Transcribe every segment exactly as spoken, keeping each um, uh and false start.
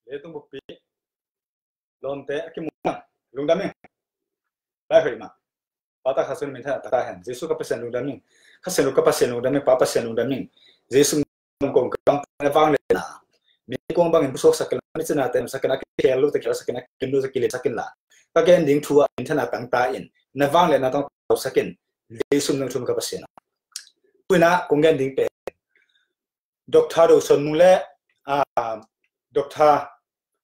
Leitung buppi lawmte a kimu lungdam ing. Lai hoih mah. Pa ta Kha Siangtho min thanah tangta hen. Jesu ka Pasian lungdam ing. Kha Siangtho ka Pasian lungdam ing. Pa Pasian lungdam ing. Jesu kong kam na vangliatna mi kong bangin pusuaksak inla, mi cinate nuamsak inla, a kikhel lote khelsak inla, a kilim lote kilimsak inla, ka gen ding thu ah min thanah tangta in na vangliatna tawh tausak in. Jesu min tawh thum ka Pasian. Tu-in ah kong gen ding pen Doctor Do Suan Mung le, ah, Doctor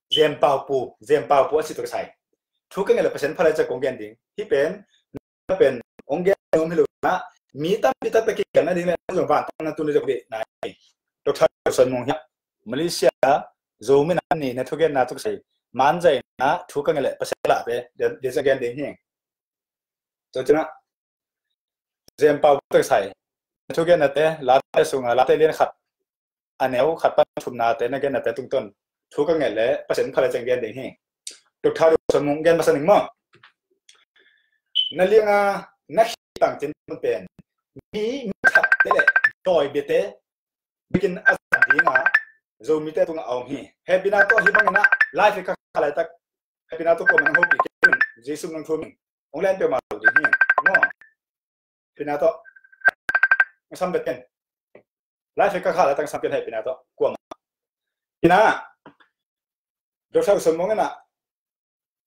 Zem Pau Pu, Zem Pau Pu a si tuk sai. Thu ka ngen le Pasian phalai ciang kong gen ding. Hih pen, pen hong gen nuam hi lo na, mi tampi taktak kigen nading le zong vantung na tuni zong dih nai. Doctor Do Suan Mung hiah Malaysia Zomi na ni na thugenna tuk sai. Man zaina thu ka ngen le Pasian lahte dia, dia ciang gen ding hi. Tua ciangin ah Zem Pau Pu tuk sai. Na thugennate, Late sungah, Late lian khat a neu khat pan thumnate, na gennate tungtawn thu ka ngen le Pasian phalai ciang gen ding hi. Doctor Do Suan Mung, gen masa ning maw. Na lianga na khih tangcin pen mi, mi thatte le dawi biate bikin a zat dinga Zomite tungah a om hi. Hehpihna tawh hih bangin ah live ka kha laitak, hehpihna tawh kuamah nang hopih kei un, Jesu min tawh thum ing. Hong len peuhmah lo ding hi. Maw. Hehpihna tawh. Sam beten. Live ka kha laitak sam pen hehpihna tawh kuamah. Hi na. Doctor Do Suan Mung in ah,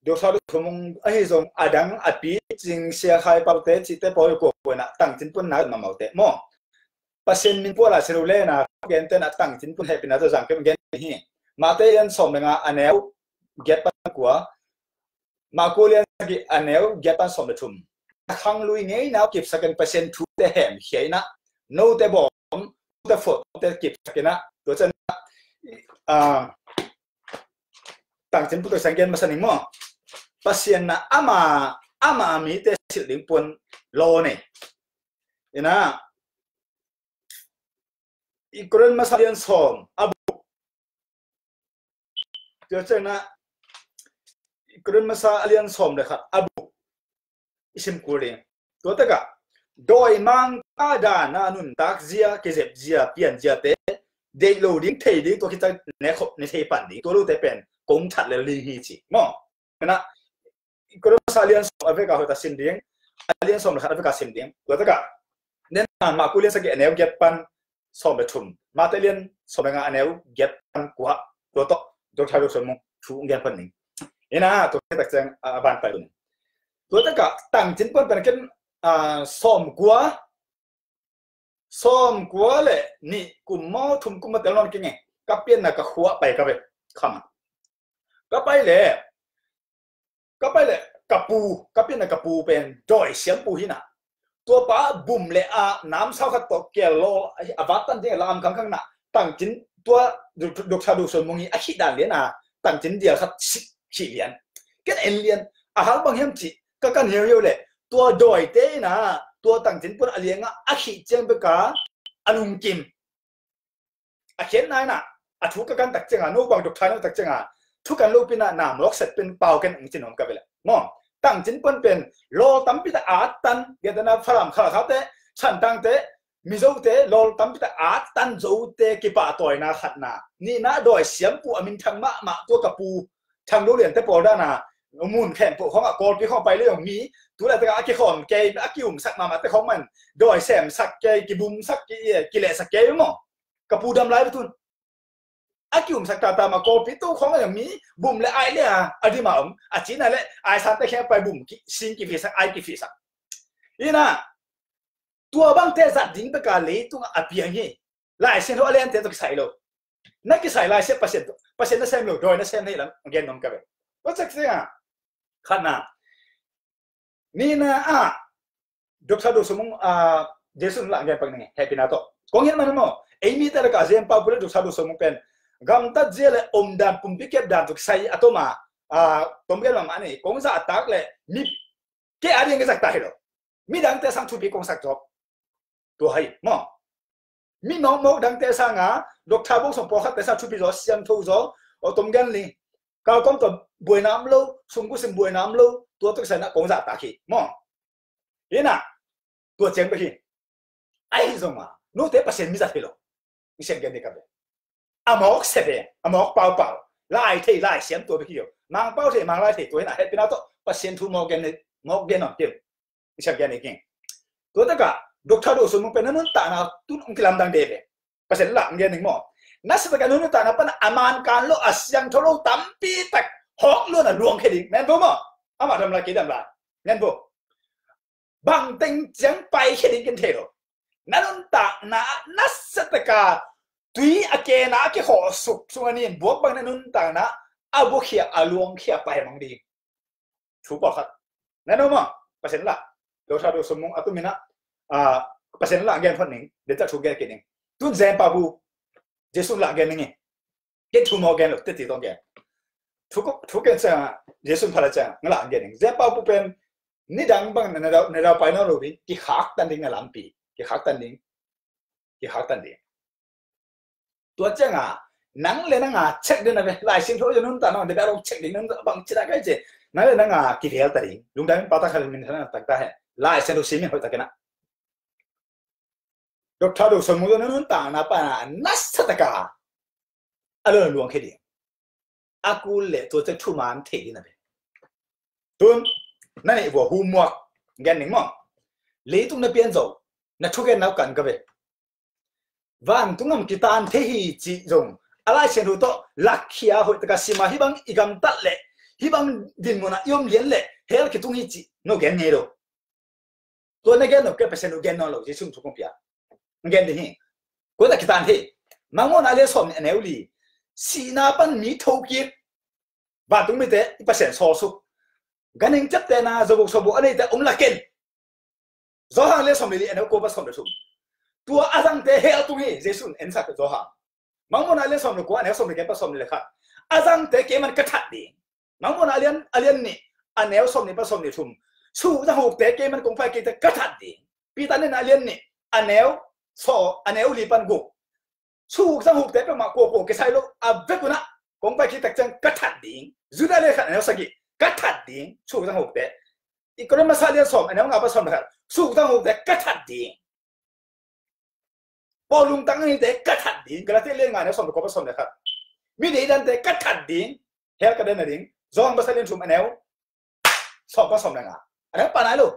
Doctor Do Suan Mung ahi zong a dang a pi cing, Sia Khai Pau te cihte pawl kua kua in ah tangcin pun na mamaute maw. Pasian min pua la si lo le na, gente na tangcin pun hehpihna tawh zang kem gen hi. Mate lian sawm le nga a neu giat pan kua, Marku lian sagih a neu giat pan sawm le thum. A khanglui ngeina uh kipsakin Pasian thute hemkhia in ah, note bawm, note phot, note kipsakin ah, tua ciangin ah, ah, tangcin pu tuk sai gen masa ning maw. Pasian na ama, ama mite silh ding puan law nei. Hi na, i Korin masa lian sawm a buk. Tua ciangin ah i Korin masa a lian sawm le khat a buk i sim kul ding. Tua takah dawimangpa dana nuntak zia, kizep zia, pian ziate deih lo ding, thei ding, tua khit ciang ne khop, ne thei pan ding, tua lote pen kong that lel ding hi ci maw. Hi na, Korin masa a lian sawm a veka hoih ta sim ding, a lian sawm le khat a veka sim ding. Tua takah, nen, ah, Marku lian sagih a neu giat pan sawm le thum, Mate lian sawm le nga a neu giat pan kua, tua tawh Doctor Do Suan Mung thu hong gen pan ning. Hi na, tua khit tak ciang, ah, a ban pai ning. Tua takah tangcin puan pen ken, ah, sawm kua, sawm kua le nih kum maw, thum kum maw tel nawn keng e. Ka pianna ka khua pai ka ve. Kham a. Ka pai le, ka pai le ka pu, ka pianna ka pu pen dawi siampu hi na. Tua pa bum le a namsau khat tawh kial law a vat tan ding a lam khangkhang na. Tangcin tua Doctor Do Suan Mung hi a khih dan lian a, tangcin dial khat si, khih lian. Ken en lian, a hang bang hiam cih ka kan hiauhiau le, tua dawite in ah tua tangcin puan a lianga a khih ciang beka a lungkim. A khiatna in ah a thu ka kan tak cianga, no bang doctor no tak cianga, thu kan lopi in ah na mawk set pen pau ken ong cin om ka bela maw. Tangcin puan pen law tampi tak a at tan, gentehna Falam, Khalkhate, Thantangte, Mizote law tampi tak a at tan, Zote kipahtawina khatna. Nihna, dawi siampu a minthang mahmah tua ka pu Thang Lo Lian te pawl dana mun khempeuh khawngah Kawlpi khawng pai le zong mi tu laitakah a kikhawm kei, a kiumsak mahmah te khawng man dawi semsak kei, kibumsak kei, kilehsak kei maw. Ka pu dam lai bek tun a kiumsak tata mah, Kawlpi to khawng a zong mi bum le ai le a, a dim a om, a cina le ai sante kheng pai bum ki, sing kifihsak, ai kifihsak. Hi na, tua bangte zat ding beka leitungah a piang hi. Lai Siangtho a lente tawh kisai lo. Na kisai Lai Siangtho, Pasian tawh, Pasian na sem lo, dawi na sem hi lam gen nuam ka ve. Tua cek seng a, khatna. Nihna ah Doctor Do Suan Mung, ah, Jesu lah gen pak ning, hehpihna tawh kong hian man maw. Ei mite lakah Zem Pau Pu le Doctor Do Suan Mung pen gamtat zia le omdan, pumpi kep dan tawh kisai a tom a, ah, tom gen mahmah ni. Kong zahtak le mi, kei a ding kei zahtak hi lo. Midangte sang thupi kong sak zawk. Tua hi maw. Mi mawkmawk dangte sanga, Doctor Bawngsawng pawlkhatte sang thupi zaw, siangtho zaw, aw tom gen li. Kalkawm tawh buaina om lo, sungkusim buaina om lo, tua tawh kisai na kong zahtak hi maw. Hi na, tua ciang bek hi. Ahi zongah note Pasian mi zat hi lo. Pasian gen ni ka ve. A mawk sep e, a mawk paupau. Lai thei, lai siam tua bek hi lo. Mangpau thei, Manglai thei tua hi na, hehpihna tawh Pasian thu mawk gen, mawk gen nawn kei. Siam gen i keng. Tua takah Doctor Doh Sun Mung pen na nuntakna tun hong kilamdang de ve. Pasian lah gen ning maw. Nasa takah na nuntakna pan a man kan lo, a siangtho lo tampi tak hawk lo na luang khe ding. Nen bo maw. Amah dam lai, kei dam lai. Nen bo. Bang teng ciang pai khe ding ken thei lo. Na nuntakna nasa takah tui a kena a kikhawh suk sung a nin buak bang na nuntakna a buakhia, a luangkhia pai mang ding. Thu pawlkhat. Na no maw, Pasian lah. Doctor Doh Sun Mung a tuminah, ah, Pasian lah gen phot ning, de tak thu gen kei ning. Tun Zen Pau Bu, Jesu lah gen ning i. Ken thu mawk gen lo, teti tawh gen. Thu ko, thu ken ciang, Jesu phala ciang, nga lah gen ning. Zen Pau Bu pen, nidang bang na, na dau, na dau pai nawn lo ding, kikhaktan ding na lampi, kikhaktan ding, kikhaktan ding. Tua cianga, nang le nanga check ding na ve, Lai Siangtho i nuntakna, de bia long check ding, nang bang cina kai ce, nang le nanga kivel ta ding, lungdam in pata kha min thana tak ta he, Lai Siangtho simin hoih takin a. Doctor Doh Sun Mung nuntakna pana nasa taka a lo luang khe ding. A kul le tua ciang thuman thei ding na ve. Tun, na neih vua humuak gen ning maw. Leitung na pian zo, na thugen nau kan ka ve. Vantung gam kitan thei hi cih zong a Lai Siangtho tawh lakkhia hoih taka sima, hih bang i gamtat le hih bang dinmunah i om lian le hell kitung hi cih no gen ngei lo. Tua na gen nop kei, Pasian uh gen nawn lo, Jesu thu kong pia. Gen ding hi. Kua ta kitan hi. Mangmuhna lian sawm nih a neu li. Sihna pan mi thokik. Vantung mite i Pasian sawlsuk. Ganhing ciaptehna, zawbuk sawbuk a neite om lakin. Johan lian sawm li li a neu kua pan sawm le thum. Tua a zangte hell tung hi, Jesu in ensak Johan. Mangmuhna lian sawm le kua, a neu sawm le giat pan sawm le khat. A zangte keiman ka that ding. Mangmuhna a lian, a lian nih, a neu sawm nih pan sawm le thum. Suk zang hukte keiman kong pai kei te ka that ding. Peter nihna a lian nih, a neu saw, a neu li pan guk. Suk zang hukte peuhmah kua kua kisai lo, a vek unah kong pai kei tak ciang ka that ding. Judah lian khat a neu sagih, ka that ding. Suk zang hukte. I Korin masa lian sawm a neu nga pan sawm le khat. Suk zang hukte ka that ding. Paul lungtang a hite ka that ding, Galatia lian nga neu sawm le kua pan sawm le khat. Mi deidante ka that ding, hell ka den na ding, Johan masa lian thum a neu sawm pan sawm le nga. A neu pa nai lo.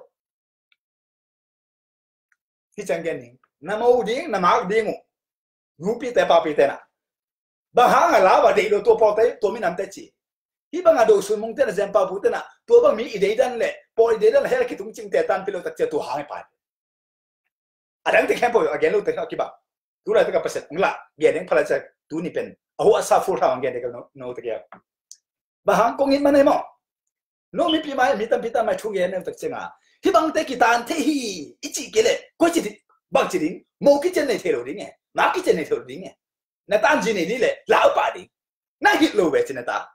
Hi ciang gen ding, na mo ding, na mak ding uh. Nupite, papite na. Bang hang a la va deih lo tua pawlte, tua minamte ci. Hih bang a Doh Sun Mung te na, Zen Pau Bu te na, tua bang mi i deidan le, pawl i deidan le, hell kitung cingte tanpih lo tak cia tua hang i pai. A dang te khempeuh a gen lo te kha kibang. Tu lai te ka Pasian ong lah gen ding phalai cia tu ni pen. A hu a sa full thang ong gen ding ka no, no te kia. Bang hang kong it man hei maw. No mipi mai, mi tampi tam mai thu gen neu tak cianga. Hih bangte kitan thei hi, i cih kei leh, koi ci ding, bang ci ding, mo kician nei thei lo ding e, ma kician nei thei lo ding e. Na tan zi nei ding leh, lau pah ding. Na hilh lo ve ci na ta.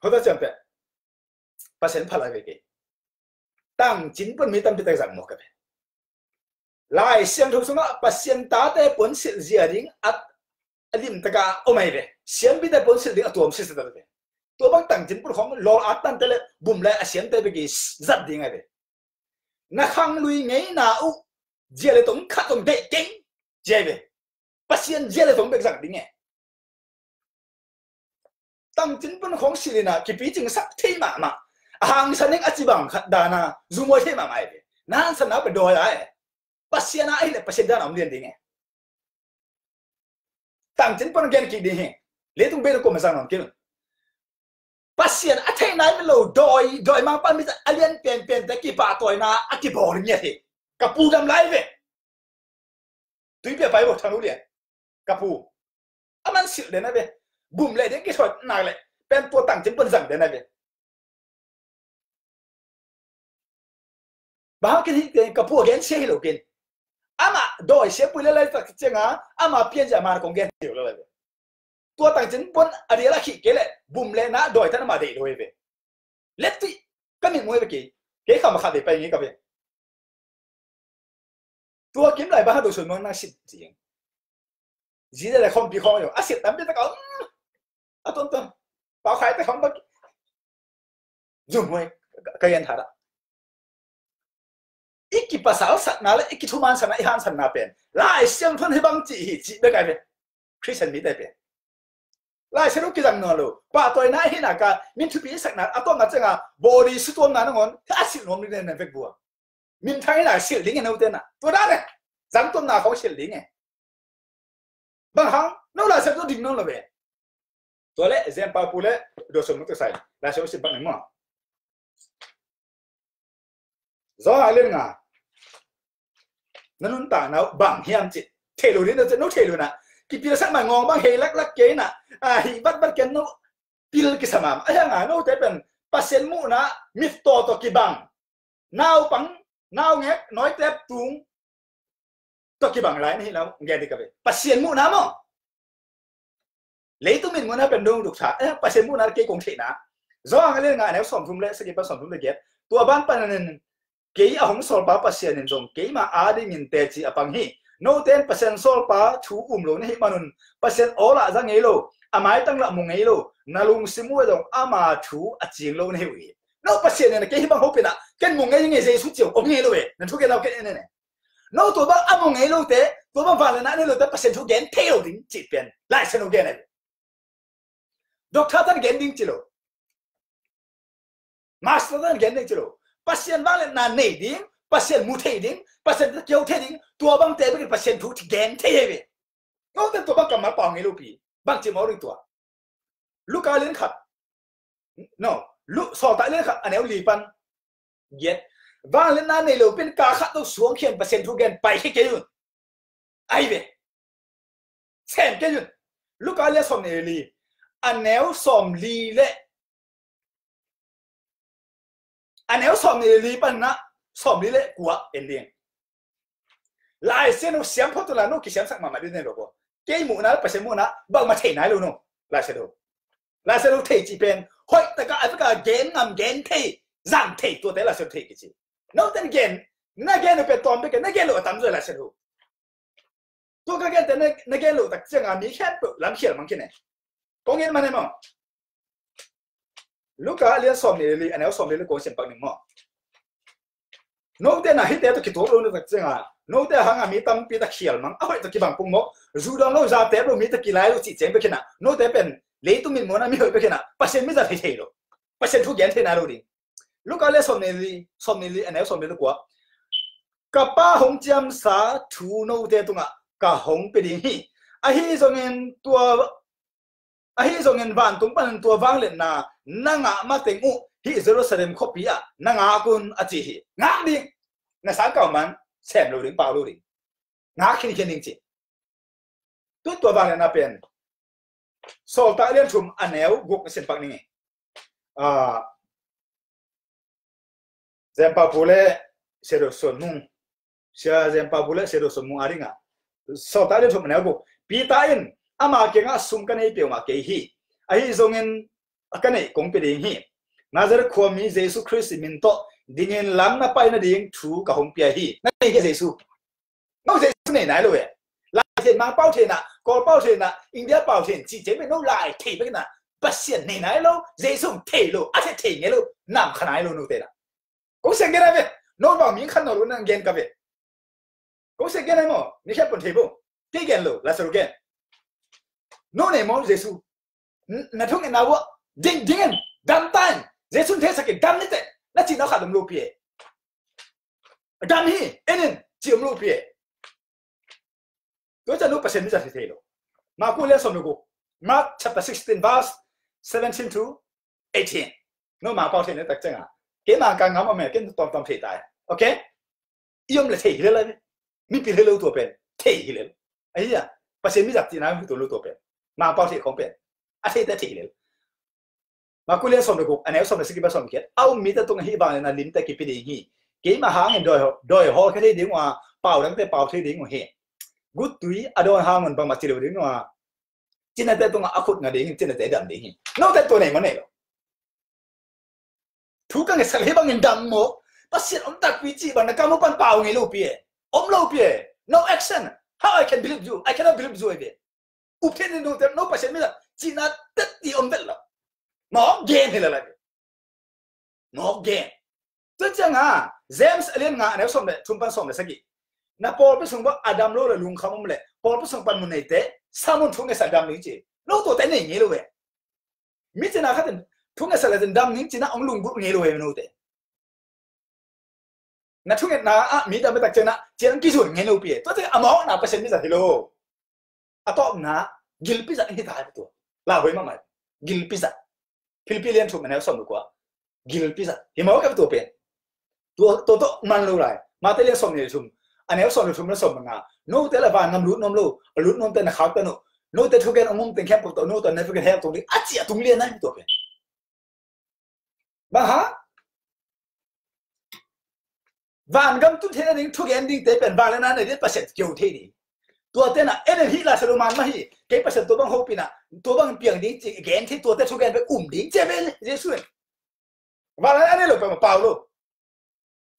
Hota ciang peh. Pasian phalai ve kei. Tangcin pun mi tampi tak zang mawk ka ve. Lai Siangtho sungah Pasian tate puansilh zia ding a, a limtaka om ahi ve. Siampite puansilh ding a tuam sisa ta ve. Tua bang tangcin pun khong lawl at tante le bum le a siamte beki zat ding ahi ve. Na khanglui ngeina uh zia le tong khat tong deih keng zia ahi ve. Pasian zia le tong bek zang ding e. Tangcin pun khong silina kipicing sak thei mahmah. A hangsan ning a cibang khat dana zungua thei mahmah e. Na hangsan na pe dawi a e. Pasian a ahileh Pasian dana om lian ding e. Tangcin pun gen kik ding hi. Leitung bel kua ma zang nong kil. Pasian a thei nai mi lo dawi, dawi mang pan mi a lian pianpian te kipah tawina a kibawl ngiat hi. Ka pu dam lai ve. Tuipi a pai bo thang uh lian. Ka pu. A man silh den a ve. Bum le den kithoih nak le. Pen tua tangcin pun zang den a ve. Bang kin hi ken ka pu a gen sia hi lo ken. Ama dawi sia pui le lai tak cianga ama pian zia man kong gen hi lo lai ve. Tua tangcin pun a dia la khih ke le bum le na dawi tan ama dei lo ve. Let ti ka min muai ve ke. Ke kha ma kha ve pai ngi ka ve. Tua kim lai ba ha do sun mo na sit zing. Zi le khom pi khom yo. A sit tam pi ta ka. A ton ton. Pa khai te khom ba. Zum hoi. Ka yan tha da. i kipasalsakna le i kithumansakna, i hansanna pen Lai Siangtho in hih bang ci hi cih bek ai ve. Khristian mite pen Lai Siangtho kizang nawn lo, pahtawina hi nak a, min thupi i sakna a tawpna ciangah body sutuamna nangawn a silh nuam ding na vek bua. Minthang in a silh ding e note na. Tua dan e. Zangtuamna khawng silh ding e. Bang hang, no Lai Siangtho dim nawn lo ve. Tua le Zen Pau Pu le Dawson Mung Tek Sai, Lai Siangtho sim pak ning maw. Zawhang a lian nga, na nuntakna uh bang hiam cih thei lo ding, no thei lo na. Kipilsak mah ngawng bang hei laklak kei na, a, hih vatvat kei no pil kisam a. A hiang a note pen Pasian muhna mit tawh tawh kibang, naupang, naungek, nawitep tung tawh kibang lai na hi lo, gen ding ka ve. Pasian muhna maw. Leitung mit muhna pen dong duk tha, eh, Pasian muhna kei kong theihna. Zawhang a lian nga, a neu sawmthum le sagih pan sawmthum le giat. Tua ban panin kei a hong sawlpa Pasian in zong keima adingin teci a pang hi. Note in Pasian sawlpa thu um lo na hih manun Pasian aw lah za ngei lo, a maitang lah mu ngei lo, na lungsim uh ah zong ama thu a cing lo na hi uh hi. No Pasian in a kei hih bang hopih na, ken mu ngei ngei Jesu ci uh om ngei lo e, na thugen lau ken en en e. No tua bang a mu ngei lote, tua bang vangliatna a nei lote Pasian thu gen thei lo ding cih pen Lai Siangtho gen a hi. Doctor tan gen ding ci lo. Master tan gen ding ci lo. Pasian vangliatna nei ding, Pasian mu thei ding, Pasian kiho thei ding, tua bangte bekin Pasian thu gen thei hi ve. Note tua bang kammal pau ngei lopi. Bang ci maw ding tua. Luka lian khat. No, Lu-, Sawltak lian khat a neu li pan giat. Vangliatna nei lo pen ka khat tawh suang khian Pasian thu gen pai khe kei un. Ai ve. Sem kei un. Luka lian sawmnih le li. A neu sawmli le, a neu sawmnih le li pan na sawmli le kua en ding. Lai Siangtho siam phot tu la no kisiamsak mahmah ding nei lo ko. Kei muhna le Pasian muhna bangmah thei nai lo no. Lai Siangtho. Lai Siangtho thei cih pen hoih taka a veka gen ngam gen thei, zang thei tuate Lai Siangtho thei kici. No ten gen, na gen lo pen tawm bek, na gen lo a tam zaw Lai Siangtho. Tua ka gente na, na gen loh tak cianga mi khempeuh lam khial mang khin e. Kong en man e maw. Luka a lian sawmnih le li, a neu sawmnih le li kong sim pak ning maw. Note na hihte tawh kituak lo na tak cianga, note a hanga mi tampi tak khial mang, a hoih tawh kibang pung maw. Zu dawn lo, za tep lo, mi tawh kilai lo cih ciang bek khin a, note pen leitung mit muhna mi hoih bek khin a, Pasian mizat thei thei lo. Pasian thu gen thei nai lo ding. Luka le sawmnih le li, sawmnih le li, a neu sawmnih le kua. Ka Pa hong ciamsa thu note tungah ka hong pia ding hi. Ahi zongin tua, ahi zongin vantung panin tua vangliatna na ngah mateng uh hih Jerusalem khuapi ah na ngak un a ci hi. Ngak ding. Na sangkah man sem lo ding, pau lo ding. Ngak khinkhin ding ci. Tua, tua vangliatna pen Sawltak lian thum a neu guk na sim pak ning e. Ah, Zen Pau Pu le Sia Dawson Mung, Sia Zen Pau Pu le Sia Dawson Mung a dingah Sawltak lian thum a neu guk. Peter in ama kiangah sum ka nei peuhmah kei hi. Ahi zongin a ka neih kong pia ding hi. Nazareth khuami Jesu Khrist min tawh dingin lam na pai nading thu ka hong pia hi. Na nei hi Jesu. No Jesu nei nai lo e. Lai theihna, Mangpau theihna, Kawlpau theihna, India pau theihna cih ciang bek no lai thei bek na. Pasian nei nai lo, Jesu thei lo, a thei thei ngei lo, nam kha nai lo no te na. Kong siang gen ai ve. No bang mi khan no lo na gen ka ve. Kong siang gen ai maw, mi khen pon thei bo. Kei gen lo, Lazarus gen. No nei maw Jesu. N-, na thungetna uah ding, ding in, dam ta in, Jesu in theisak in, dam ni teh, na cihna khat om lo pi e. Dam hi, en in, cih om lo pi e. Tua ciang no Pasian mizat hi thei lo. Marku lian sawm le guk. Mark chapter sixteen, verse seventeen to eighteen. No Mangpau thei na tak cianga. Kei Mangkang ngam a me, kei tawmtawm thei ta e. Okay? I om le thei hi le lai. Mipi hi le lo tua pen. Thei hi le lo. Ahi a. Pasian mizat cihna hi tuan lo tua pen. Mangpau thei khong pen. A thei te thei hi le lo. Marku lian sawm le guk, a neu sawm le sagih pan sawm le giat. A um mite tungah hih vangliatna limte kipia ding hi. Keima hangin dawi, dawi hawl kha thei ding uh a, pau dangte pau thei ding uh hi. Guttui a dawn hangun bangmah ci lo ding uh a, cinate tungah a khut nga ding hi, cinate dam ding hi. Note tua nei maw nei lo. Thu ka ngetsak hih bangin dam maw. Pasian om takpi cih bang na kam uh pan pau ngei lo pi e. Om lo pi e. No action. How I can believe you? I cannot believe you again. Up theih ni no te, no Pasian mizat cihna tetti om vet lo. Mawk gen hi la lai. Mawk gen. Tua cianga James a lian nga a neu sawm le thum pan sawm le sagih. Na pawlpi sung bang a dam lo le lungkham om le pawlpi sung pan mun neite samun thu ngetsak dam ding ci. No tuate nei ngei lo ve. Mi cina khatin thu ngetsak le cin dam ding cina ong lunggulh ngei lo ve note. Na thungetna ah mi dam tak ciangin ah ciang kizun ngei lo pi e. Tua ciang a mawkna Pasian mi zat hi lo. A tawpna gilpi zat hi ta hi tua. Lauhuai mahmah. Gilpi zat. Philippi lian thum a neu sawm le kua. Gilpi zat. Hi mawk e tua pen. Tua tua tawh man lo lai. Mate lian sawm le thum a neu sawm le thum le sawm le nga. Note le vangam lut nuam lo. A lut nuamte na khaktan uh. Note thugen a ngum teng khempeuh tawh note na thugen hel tung ding a ci a tung lian na hi tua pen. Bang hang? Vangam tun theihna ding thugen dingte pen vangliatna nei ding Pasian keu thei ding. Tuate na en en hi la sa lo man mah hi. Kei Pasian tua bang hopih na tua bang piang ding ci gen thei tuate thugen bek um ding ci ve Jesu in. Vangliatna nei lo pen mah pau lo.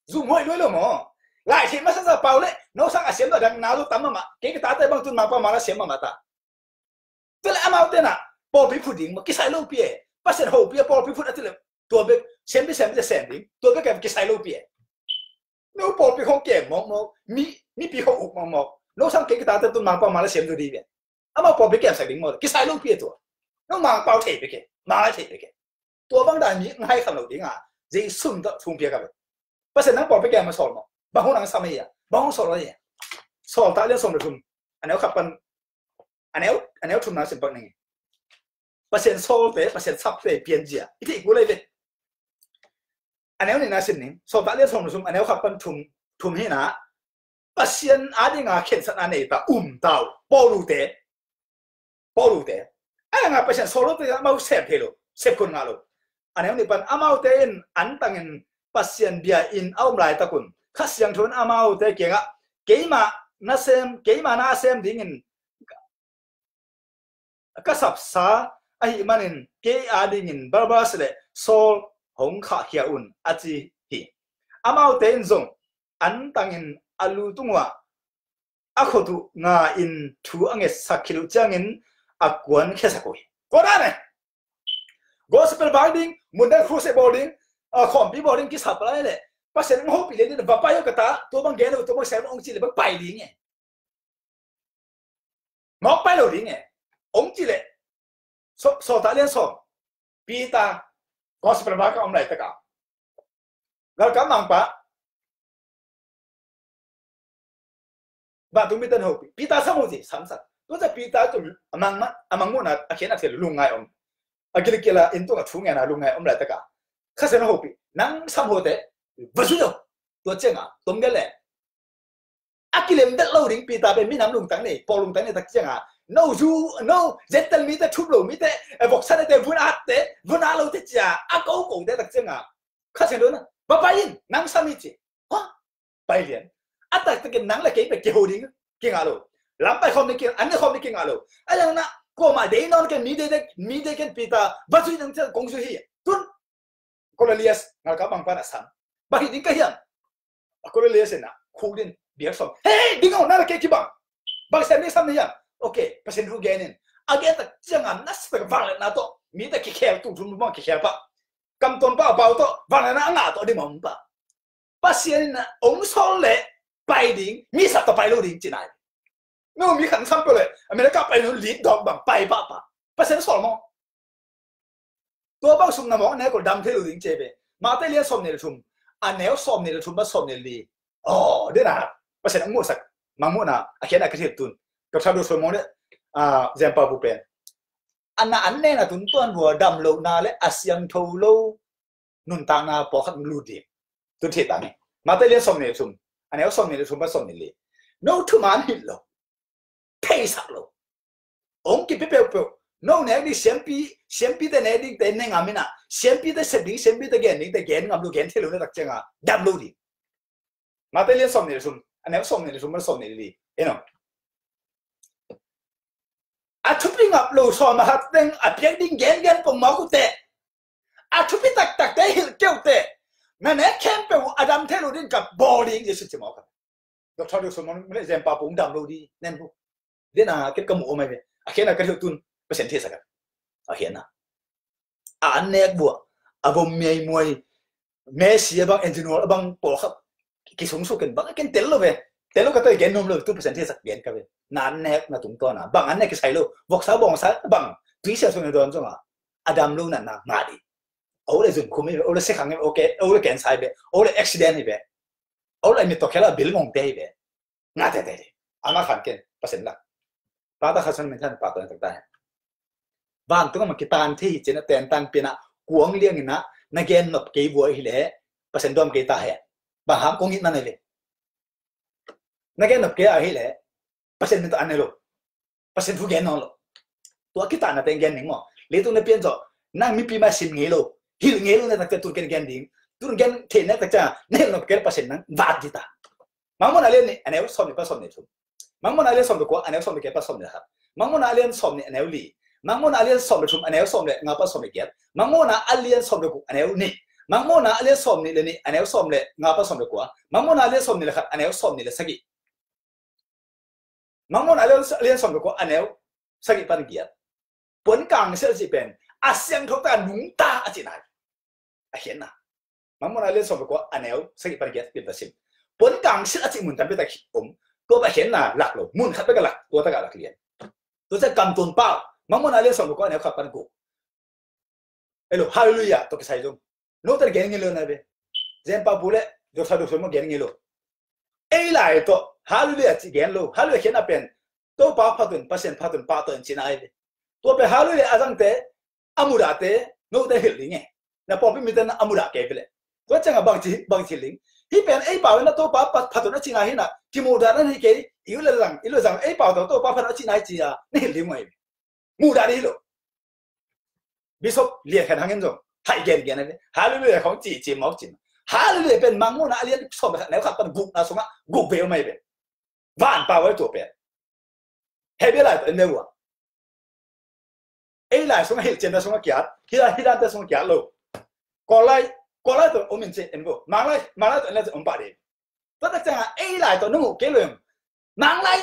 Zum huai luai lo maw. Lai theih masa sa pau le no sang a siam lo dang na lo tam mahmah. Kei ka tate bang tun Mangpau mah la siam mahmah ta. Tua le amaute na pawlpi phut ding maw kisai lo pi e. Pasian hopih a pawlpi phut a ci le tua bek siampi siampi sem ding tua bek kisai lo pi e. No pawlpi khong kem mawk mawk mi mipi khong uk mawk mawk. No sang kei ka tate tun Mangpau mah la siam tu ding e. Amau pawlpi kemsak ding maw kisai lo pi e tua. No Mangpau thei bek e. Mangpau thei bek e. Tua bang dan mi ngai kham lo ding a. Jesu tawh thum piak a bek. Pasian nang pawlpi kem a sawl maw. Bang hong nang sam a hi a. Bang hong sawl a hi a. Sawltak lian sawm le thum. A neu khat pan a neu a neu thumna sim pak ning. Pasian sawlte Pasian sapte pianzia i theih kul ei ve. A neu nihna sim ning. Sawltak lian sawm le thum a neu khat pan thum thum hi na. Pasian a dinga khensatna nei ta um ta uh. Paul ute Paul ute a nga Pasian sawl lote amau sem thei lo. Sep khun ngah lo. A neu nih pan amaute in antangin Pasian bia in a om laitakun Kha Siangtho in amaute kiangah keimah nasem keimah na a sem dingin ka sapsa ahih manin kei a dingin Barnabas le Saul hong khahkhia un a ci hi. Amaute in zong antangin a lu tungah a khut uh nga in thu a ngetsak khit uh ciangin a kuan khiasak uh hi. Tua dan e. Gospel vak ding, mundang crusade bawl ding, a khawmpi bawl ding kisap lai le Pasian hong hopih lian ding va pai uh ka ta tua bang gen uh tua bang sem ong ci le bang pai ding e. Mawk pai lo ding e. Ong ci le Sawltak lian sawm. Peter gospel vak a om laitak a galkap mangpa vantung mite na hopih Peter sam uh ci samsak. Tua ciang Peter tun a mangmuhna a khian a thil lungngai om a gilkila inn tungah thu ngen a lungngai om laitak a Kha Siangtho na hopih nang sam hote va zui lo. Tua ciangah tom gel le a kilem delh lo ding Peter pen minam lungtang nei Paul lungtang nei tak ciangah no zu no Gentile mite thup lo mite voksa neite vun atte vun a lote cia a ko kote tak ciangah Kha Siangtho na va pai in nang sam hi ci. Pai lian. A taktakin nang le kei pen kiho ding kingah lo. Lampai khawm ding kingah an ne khawm ding kingah lo. A yang na kuamah dei nawn ken mi dei dek mi dei ken Peter va zui nang ciang kong zui hi. Tun Cornelius ngalkap bang pan a sam. Bang hi ding ka hiam? A Cornelius in a khuk din biak sawm. Hei ding aw na le kei kibang. Bang sem ding sam na hiam? Ok Pasian thu gen in. A gen tak ciangah na sak vangliatna tawh mi te kikhel tung thum bang kikhel pah. Kamtuam pah a pau tawh vangliatna a ngah tawh ding mah om pah. Pasian in a ong sawl le pai ding mi sak tawh pai lo ding ci nai. No mi khan sam peuh le America pai lo lit dawk bang pai pahpah. Pasian sawl maw? Tua bang sum na mawk a nek uh dam thei lo ding ci ve. Mate lian sawm nih le thum a neu sawm nih le thum bang sawm nih le li. Aw dena Pasian a muhsak mangmuhna a khian a ka thil tun ka thadu sawm mawk le Zempau pu pen a na an nek na tun tuan vua dam lohna le a siangtho lo nuntakna pawlkhat lut ding. Tun thei ta ni. Mate lian sawm nih le thum a neu sawm nih le thum bang sawm nih le li. No thuman hilh lo. Theisak lo. Ong kipi peuhpeuh no nek ding siampi siampite nek dingte ne ngam inah siampite sep ding siampite gen dingte gen ngam lo gen thei lo na tak ciangah dam lo ding. Mate lian sawm nih le thum a neu sawm nih le thum bang sawm nih le li. Eno a thupi ngap lo sawm a hat teng a piak ding gen gen pong mawk uh teh. A thupi taktakte hilh keuh teh. Na nek khempeuh uh a dam thei lo ding ka bawl ding Jesu ci mawk a. Doctor Dawson mong le Zempau pu ong dam lo ding nen bu. Dena ken ka muh om ai ve. A khian a ka hilh tun Pasian theisak a. A khian a a an nek buah a vom miaimuai Messi a bang, Angelino a bang, pawlkhat kisungsuk ken bang, ken tel lo ve. Tel lo ka tawh gen nuam lo, tu percent hi sak gen ka ve. Na nek na tungtawn a bang an nek kisai lo. Voksa bawngsa bang, tuisia sung na dawn zong a, a dam lo na na ngah dih. O le zun khum hi ve, o le sekhang hi ve, o le ken sai ve, o le accident hi ve, o le mit tawh khel a bil ngongte hi ve. Ngah tete dih. Ama khan ken, Pasian lak. Pata kha san min than pa ko na takta he. Vantung ama kitan thei hi cin a tentang pian a kuang liang in a na gen nop kei vua hi le Pasian dawm kei ta he. Bang ham kong it man hi le. Na gen nop kei a hi le Pasian min tawh an ne lo. Pasian thu gen nawn lo. Tua kitanna teng gen ning maw. Leitung na pian zawh nang mipi mai sim ngei lo. Hilh ngei lo na takta tun ken gen ding. Tun gen thei na takta na hilh nop kei le Pasian nang vat dih ta. Mangmuhna lian nih a neu sawm nih pan sawm nih thum. Mangmuhna lian sawm le kua a neu sawm le giat pan sawm le khat. Mangmuhna lian sawm nih a neu li. Mangmuhna lian sawm le thum a neu sawm le nga pan sawm le giat. Mangmuhna a lian sawm le guk a neu nih. Mangmuhna a lian sawm nih le nih a neu sawm le nga pan sawm le kua. Mangmuhna a lian sawm nih le khat a neu sawm nih le sagih. Mangmuhna a lian, a lian sawm le kua a neu sagih pan giat. Puan kangsiat a cih pen a siangtho tak a nungta a cihna hi. A khiatna. Mangmuhna a lian sawm le kua a neu sagih pan giat limta sim. Puan kangsiat a cih mun tampi tak om. Tua bek a khiatna lak lo. Mun khat bek a lak, tua tak a lak lian. Tua ciang kamtuam pau. Mangmuhna a lian sawm le kua a neu khat pan guk. Elo, Hallelujah tawh kisai zong note gen ngei lo na ve. Zen pa pu le Joseph Duk Suan maw gen ngei lo. Ei lai tawh Hallelujah cih gen lo. Hallelujah khiatna pen Topa phat un, Pasian phat un, pahtawi un cihna ahi ve. Tua pen Hallelujah a zangte, a mudahte note hilh ding e. Na pawlpi mite na a mudah kei ve le. Tua ciangah bangci, bangci ling. Hih pen ei pau in a Topa phat, phat un a cihna hi na, kimudah na hi kei, i u le zang, i u le zang ei pau tawh Topa phat un a cihna hi ci a na hilh ding uh ahi ve. Mudah dih hi lo. Bishop Lian Khen Hang in zong haih gengen a ve. Hallelujah khong cici mawk cin. Hallelujah pen Mangmuhna a lian sawm le khat neu khat pan gukna sungah guk ve uh mai ve. Van pau a tua pen. Hebrew lai tawh en ve uh a. Ei lai sungah hilhcianna sungah kiat. Hih lai, hih dante sungah kiat lo. Kawllai, Kawllai tawh om in ci en ve uh. Manglai, Manglai tawh en le ci om pah dih. Tua tak ciangah ei lai tawh na muh kei lo em. Manglai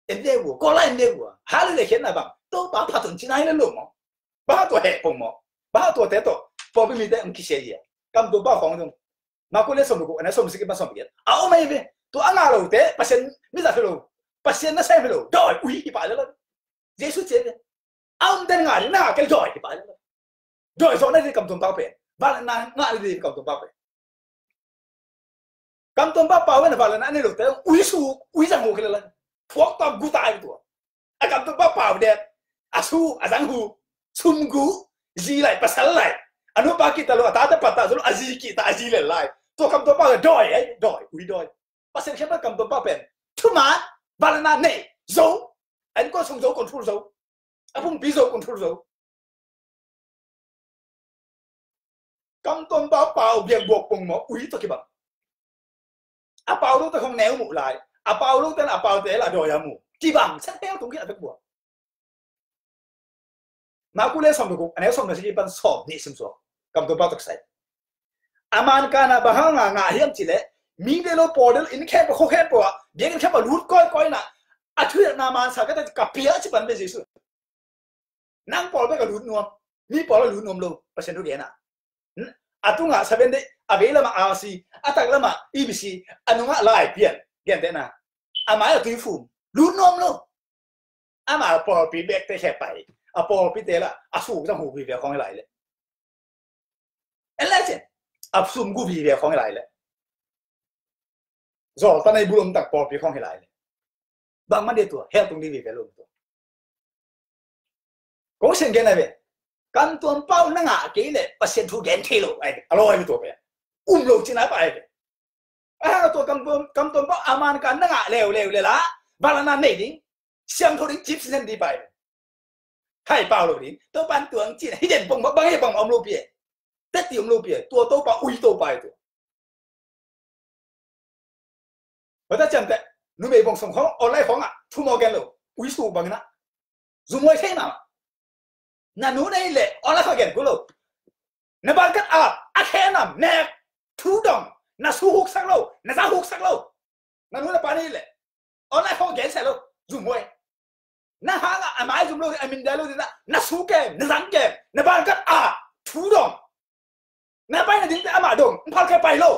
en ve vua, Kawllai en ve vua. Hallelujah khiatna bang Topa phat un cihna hi le lo maw. Bang hang tua heh pong maw. Bang hang tuate tawh pawlpi mite hong kisia hi a. Kamtuam pau khawng zong Marku lian sawm le guk a neu sawm le sagih pan sawm le giat a om ahi ve. Tua a ngah lote Pasian mizat hi lo. Pasian nasem hi lo. Dawi ui hi pah le lo. Jesu ci ve. A om den ngah ding na ngah kei le dawi hi pah le lo. Dawi zawh na ding kamtuam pau pen. Vangliatna ngah na ding kamtuam pau pen. Kamtuam pau pau in a vangliatna a nei lote ui suk, ui zang hu kei le lai. Phuak tawm gu ta ai tua. A kamtuam pau pau den. A suk, a zang hu. Sum gu, zi lai, pasal lai. A nupa kihta lo, a tate patta zo lo, a zi kihta, a zi lel lai. Tua kamtuam pau dawi ai, dawi, ui dawi. Pasian khiatna kamtuam pau pen thuman, vangliatna nei zo. A innkuan sung zo, control zo. A pumpi zo, control zo. Kamtuam pau pau biakbuak pong maw, ui tawh kibang. A pau lote khong neu muh lai. A pau lote a paute la dawi a mu. Kibang, sa hel tung ki a bek buak. Marku lian sawm le guk a neu sawm le sagih pan sawm nih sim suak. Kamtuam pau tawh kisai. A man kana bang hang a ngah hiam cih leh, mi de lo pawl de lo inn khempeuh, khua khempeuh ah, biakinn khempeuh ah lut kawikawi in a, a thuhilhna mansa ka ta ka pia a ci pan ve Jesu. Nang pawl bek a lut nuam, mi pawl a lut nuam lo, Pasian thu gen a. A tungah Seventh Day, a vei lamah R C, a tak lamah E B C, a nungah Laipian, gentehna. A mai a Tuifum, lut nuam lo. Ama pawlpi bekte khe pai, a pawlpite lah a suk zang hu vive khong hi lai le. En lai cin, a sum gu vive khong hi lai le. Zawlta nei bulom tak pawlpi khong hi lai le. Bangmah de tua, hell tung di vive lo tua. Kong sian gen ai ve. Kamtuam pau na ngah kei le, Pasian thu gen thei lo ai ve. A lawi ve tua pe. Um lo cin ai pa ai ve. A hang a tua kamtuam, kamtuam pau a man kan na ngah leuleu le la. Vangliatna nei ding. Siangtho ding, cip sisen di pa ai ve. Hai pau lo ding. Topan tuang cin. Hi den pong bang hi pong om lo pia. Teti om lo pia. Tua Topa ui Topa ai tua. Bata ciamteh, numei bong song khong, online khong ah, thu maw gen lo, ui su bang ina. Zumhuai thei mah. Na nu na hi leh, online khong gen kul lo. Na bangkat a, a khe nam, nek, thu dong, na su huksak lo, na za huksak lo. Na nu na pa na hi leh, online khong gen seh lo, zumhuai. Na hang a, a mai zum lo ding, a min dia lo ding na, na su kem, na zang kem, na bangkat a, thu dong. Na pai nading te amah dong, phal khe pai lo.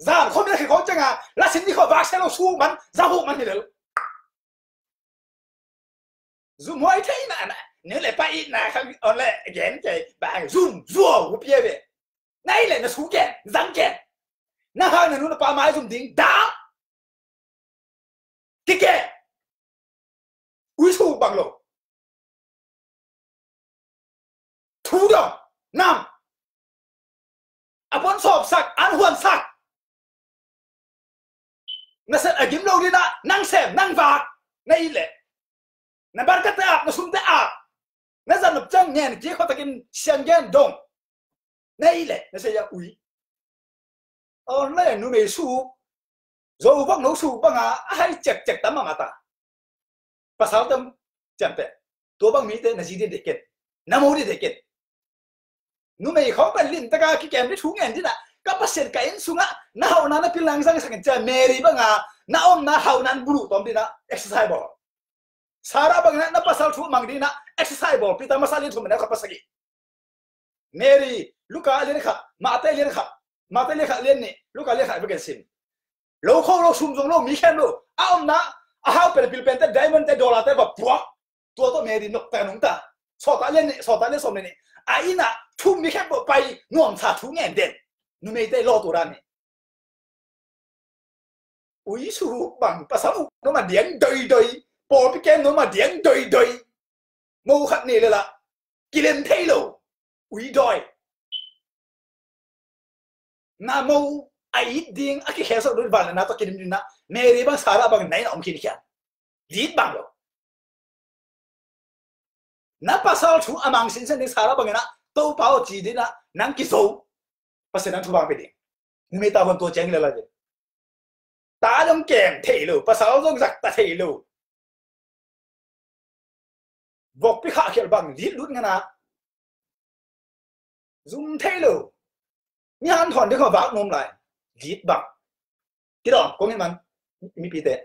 Zan khawm le khi khawng cianga, la sin ni khaw vak se lo su man, za hu man hi lel. Zum huai thei na na, ni le pa i na khang on le gen ke, ba zum zuau hu pia ve. Na i le na su gen, zang gen. Na hau na nu na pa mai zum ding da. Kike. Ui su bang lo. Thu dong, nam. A pon sawpsak, an huansak. Na set a gim lo dina, nang sem, nang vak. Na i le. Na barkat te ap, na sum te ap. Na zan nop ciang ngen, ki khawtakin siang gen dong. Na i le, na se ya ui. Aw, le numei suk. Zo vak no suk banga, a hai cek cek tam mama ta. Pasal tam ciamteh. Tua bang mite na zi din dek ken. Na mo din dek ken. Numei khawng pen lim taka kikem di thu ngen dina. Ka Pasian ka inn sunga, na hauhna na pil nang zang sakin cia Mary banga, na omna hauhna an bulu tom dina, exercise bawl. Sarah bangin na pasal thu mang ding na exercise bawl, Peter masa lian thum na khat pasal sagih. Mary, Luka lian khat, Mate lian khat, Mate lian khat lian nih, Luka lian khat beken sim. Lo kho lo, sum zong lo, mi khem lo, a omna, a hau pel pil pen te, diamond te, dollar te va puak. Tua tawh Mary nok ta nung ta. Sawta lian nih, sawta lian sawm nih. A inn ah thum mi khem lo pai nuam sa thu ngen den. Numeite lo tu dan nih. Ui su bang, pasal uk noma diang doidoi, pawlpi kem noma diang doidoi. Mo khat ni lela, kilem thei lo, ui doi. Na mo a it ding, a kikhel sok doi val na to kilim ding na, Mary bang Sarah bang nai na om khin khian. Dit bang lo. Na pasal thu a mang sinsen ding Sarah bangin ah, Topa aw ci ding ah, nang kizo. Pasian nang thu bang pe ding. Numei ta hon tua ciang lela ding. Ta dong kem thei lo, pasal zong zak ta thei lo. Vokpi khah khial bang, lit lut ngana. Zum thei lo. Mi han thon ding kho vak nom lai. Lit bang. Kidawm, kong hi man. Mipite.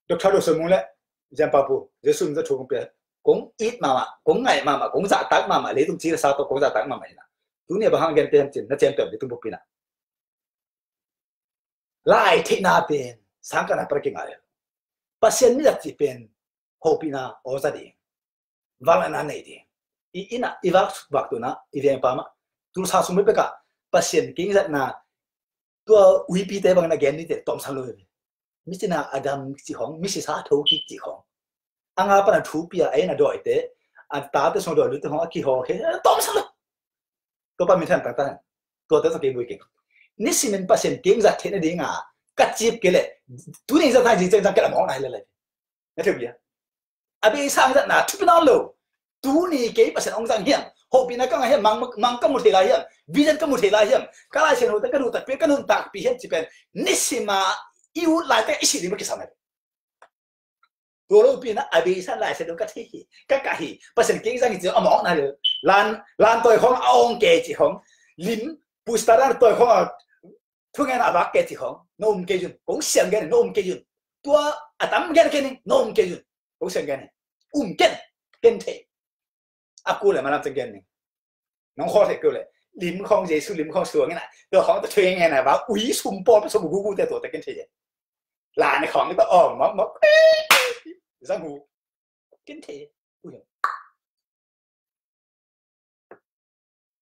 Doctor Dawson Mung le Ziampapu, Jesu min za thu kong pia. Kong it mama, kong ngai mama, kong zahtak mama, leitung ci le sa to kong zahtak mama hina. Tuni a bang hang gen pia hem cin, na cem pia leitung bupina. Lai theihna pen, sangkana para kingai. Pasian mi zat ci pen, hopina, oza ding. Vang na nei ding. I ina, i vak, vak tuna, i veng pama. Tulsa sung peka, Pasian king zatna, tua uipi te bang na gen ni te, tom san lo. Mi cina a dam ci hong, mi si sa tho ki ci hong. A nga pana thu pia, a ina doi te, a ta te song doi lu te hong, a ki ho ke, tom san lo. Tua pa min than tang tang. Tua te tua kei bui kei. Ni simin Pasian kei zat thei na ding a, ka cip kei le, tu ning zat thai jing ceng zang kei la mong nai le le. Na thei bia. A bei sang zat na, thupi na lo. Tu ni kei Pasian ong zang hiam. Hopi na ka nga hiam, mang, mang ka mu thei la hiam. Vision ka mu thei la hiam. Ka lai sian ho te ka du tak pi, ka nun tak pi hiam ci pen. Ni sima, i ut lai te i si ding ma ki sa na. Tua lo pi na a bei san lai se dong ka thei hi, ka ka hi, Pasian kei zang hi ci a mawk na le. Lan, lan toi khong a ong kei ci khong. Lim, pustaran toi khong a thungen a vak kei ci khong. No um kei yun, kong siang gen, no um kei yun. Tua a tam gen kei ni, no um kei yun. Kong siang gen, um ken, ken thei. A ku le malam ceng gen ni. Nong khaw thei keu le. Lim khong Jesu, lim khong suang ina. Tua khong ta thueng ina, va ui sum pawl, sum gu gu te tua ta ken thei. La ni khong ta om, mok, mok. Zang hu. Ken thei. Ui.